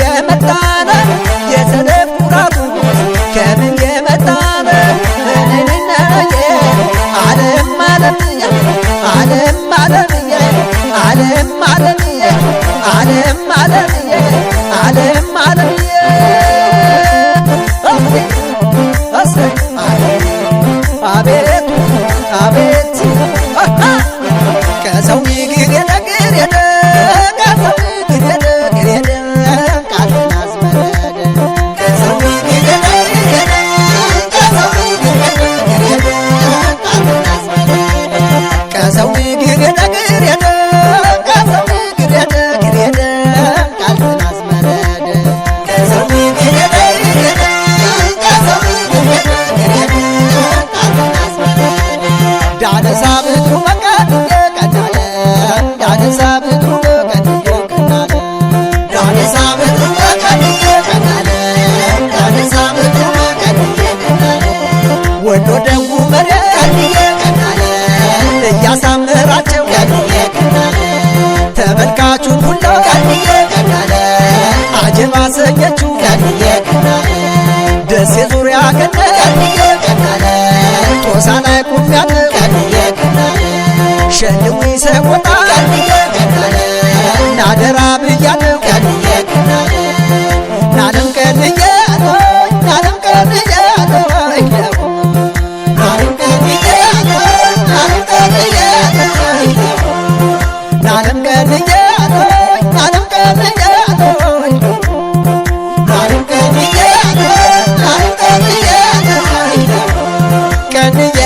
የመጣ ነው የሰነፍ ኩራቱ? ከምን የመጣ ነው? ነይነይናየ ዓለም ዓለምዬ ዓለም ዓለምዬ ዓለም ዓለምዬ ዓለም ዓለምዬ ዓለም ዓለምዬ እሰይ አቤቱ አቤት ከሰው ግር የነግር የደ ከሰው ግር የነግር የደ ቃልን አዝመረደ ከሰው ግር የነግር የደ ከሰው ግር የነግር የደ ቃልን አዝመረደ ከሰው ግር የነግር የደ ከሰው ግር የነግር የደ ቃልን አዝመረደ ከሰው ግር የነግር የደ ከሰው ግር የነግር የደ ቃልን አዝመረደ ዳነሳ ብትሩ መቀድዬ ቀናለ ዳነሳ ብትሩ መቀድዬ ቀናለ ዳነሳ ብትሩ መቀድዬ ቀናለ ዳነሳ ብትሩ መቀድዬ ቀናለ ወሎ ደጉ መሬት ቀንዬ ቀናለ እያሳመራቸው ቀንዬ ቀናለ ተመልካቹን ሁላ ቀንዬ ቀናለ አጀብ አሰኘችው ቀንዬ ቀናለ ደሴ ዙሪያ ገነት ቀንዬ ቀናለ ጦሳ ላይ ቁሜያለሁ ቀንዬ ቀናለ ሸልዊ ሰቆጣ ቀንዬ ቀናለ ናደራ ብያለሁ ቀንዬ ቀናለ ናለም ቀንዬ ናለም ቀንዬ ናለም ቀንዬ ናለም ቀንዬ ናለም ቀንዬ ናለም ቀንዬ ናለም ቀንዬ ናለም ቀንዬ ቀንዬ